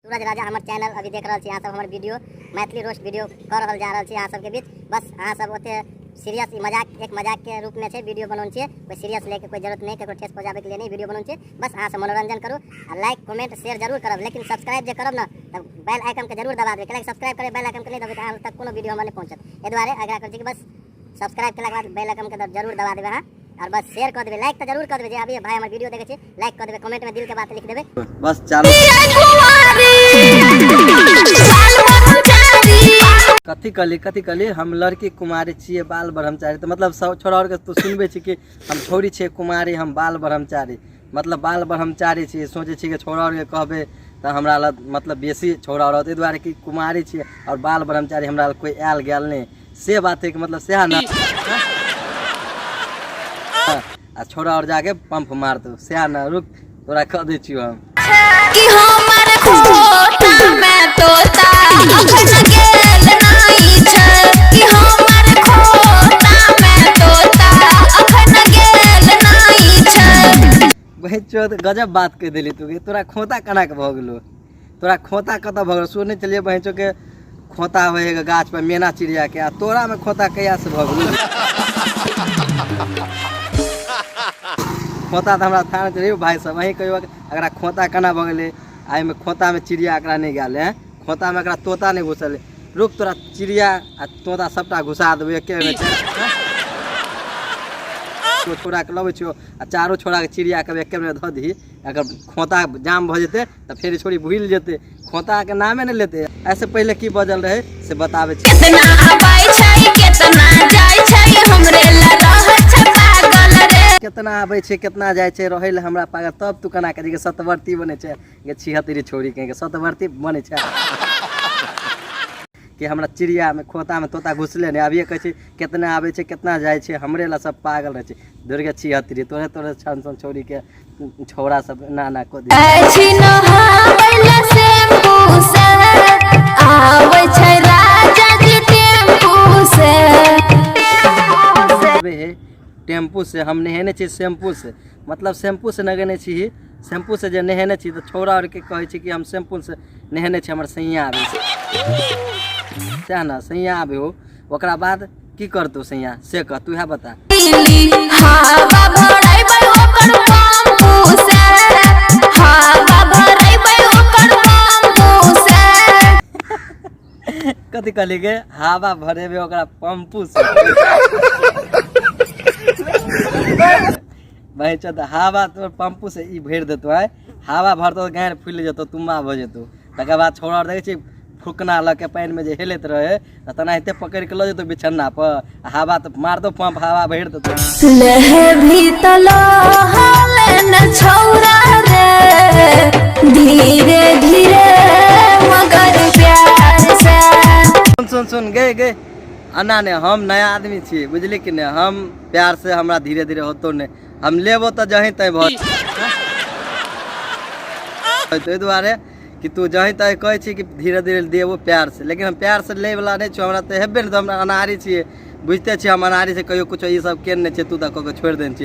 सूरज राजा हमर चैनल अभी देख रहल छी अहाँ सब हमर वीडियो मैथिली रोस्ट वीडियो कऽ रहल जा रहल छी अहाँ सबके बीच। बस अहाँ सब ओते सीरियस ई मजाक एक मजाक के रूप में छै वीडियो बनौने छियै, कोई सीरियस लेके कोई जरूरत नहीं, ककरो ठेस पहुँचाबे के लिए नहीं वीडियो बनौने छियै। बस अहाँ सब मनोरंजन करू आ लाइक कमेंट शेयर जरूर करब, लेकिन सब्सक्राइब जे करब ना तब बेल आइकन के जरूर दबा देबै, कैलाकि सब्सक्राइब करबै बेल आइकन के नहीं दबेबै तऽ अहाँ तक कोनो वीडियो हमर नहीं पहुँचत। एहि दुआरे आग्रह करै छी कि बस सब्सक्राइब केलाके बाद बेल आइकन के जरूर दबा देबै अहाँ, और बस शेयर कऽ देबै, लाइक तऽ जरूर कऽ देबै। जे अभी भाई हमर वीडियो देखै छी लाइक कऽ देबै, कमेंट में दिल के बात लिख देबै। बस चालू। कथी कहली, कथी कहली? हम लड़की कुमारी छियै बाल ब्रह्मचारी, तऽ मतलब सब छोड़ा और के तू सुनबै छी कि हम छौड़ी छियै कुमारी, हम बाल ब्रह्मचारी, मतलब बाल ब्रह्मचारी छियै। सोचै छी कि छौड़ा और के कहबै तऽ हमरा लग मतलब बेसी छौड़ा रहत, एहि दुआरे कि कुमारी छियै और बाल ब्रह्मचारी, हमरा लग कोइ आयल गेल नहि, से बात है कि मतलब सएह ने। आ छौड़ा और जाके पंप मारतौ सएह ने। रुक तोरा कह दै छियौ हम कि हमर खोता में तोता अखन गेल नाही छै, कि हमर खोता में तोता अखन गेल नाही छै। बहिन गजब बात कहि देली तू, तोरा खोता केना के भऽ गेलौ? तोरा खोता कतऽ भऽ गेलौ? सुनने छलियै बहिन के खोता होइ है गाछ पर मेना चिड़िया के, आ तोरा में खोता कहिया से भऽ गेलौ? खोता तऽ हमरा थाह नहि छलै भाई सब, अहीं कहियौ एकरा खोता केना भऽ गेलै? आ एहिमे खोता में चिड़िया एकरा नहि गेल है, खोता में एकरा तोता नहि घुसल है। रुक तोरा चिड़िया आ तोता सबटा घुसा देबै एके बेर। छोड़ा के लबै छियौ आ चारो छोड़ा के चिड़िया के एके बेर धऽ दही, अगर खोता जाम भऽ जेतै तऽ फेर छोड़ी भूलि जेतै, खोता के नामे नहि लेतै। ऐसे पहिले की बजल रहै से बताबै छी। केतना आबै छै केतना जाइ छै हमरे ला रहै छै पागल रे, केतना आबै छै केतना जाइ छै रहै ला हमरा पागल। तब तू केना कहै छै कि सतवर्ती बनै छै गे छिहत्तरी छोड़ी कहीं के सतवर्ती बनै छै कि हमरा चिड़िया में खोता में तोता घुसले नहि। अभिये कहै छै केतना आबै छै केतना जाइ छै हमरे ला सब पागल रहै छै। दुर्गे छिहत्तरी तोरे तोरे छन छन छोड़ी के छौड़ा सब ना ना कऽ दे। अछि नहाबै शैम्पू से आबै छै राजा जी टेम्पू से। आबै है टेम्पू से, हम नहेने छी शैम्पू से, मतलब शैम्पू से नहेने छी, शैम्पू से जे नहेने छी तऽ छौड़ा आरके कहै छै कि हम शैम्पू से नहेने छी, हमर सैया आबै छै सएह ने, सैया आबै हो। ओकरा बाद की करतौ सैया से कह, तू इएह बता। हवा भरैबै ओकर पंपू से, हवा भरैबै ओकर पंपू से। कथी कहली गे? हवा भरेबै ओकरा पंपू से। भाई चल हवा तोर पंपू से ई भरि देतौ, आय हवा भरतौ तऽ गाँड़ फुलि जेतौ, तुम्बा भऽ जेतौ। तकर बाद छौड़ा आर देखै छी फुकना लऽ के पानिमे जे हेलैत रहै तऽ तेनाहिते पकड़ि कऽ लऽ जेतौ बिछन्ना पर, आ हवा तऽ मारतौ पंप, हवा भरि देतौ। लेहे भी त लहले न छौरा रे, धीरे धीरे मगर प्यार से। सुन सुन सुन गे गे अन्ना ने, हम नया आदमी छी बुझली कि नहि, हम प्यार से हमरा धीरे धीरे होतो नहि, हम लेबो तऽ जहीं तहीं भऽ ताहि दुआरे कि तू जहीं तहीं कहै छी कि धीरे धीरे देबो प्यार से, लेकिन हम प्यार से लै वला नहि छियौ, हमरा तऽ हेबे नहि, तऽ हमरा अनाड़ी छियै बुझिते छियै, हम अनाड़ी से कहियो कुछो ई सब केने नहि छियै, तू तऽ कऽ के छोड़ि देने छी।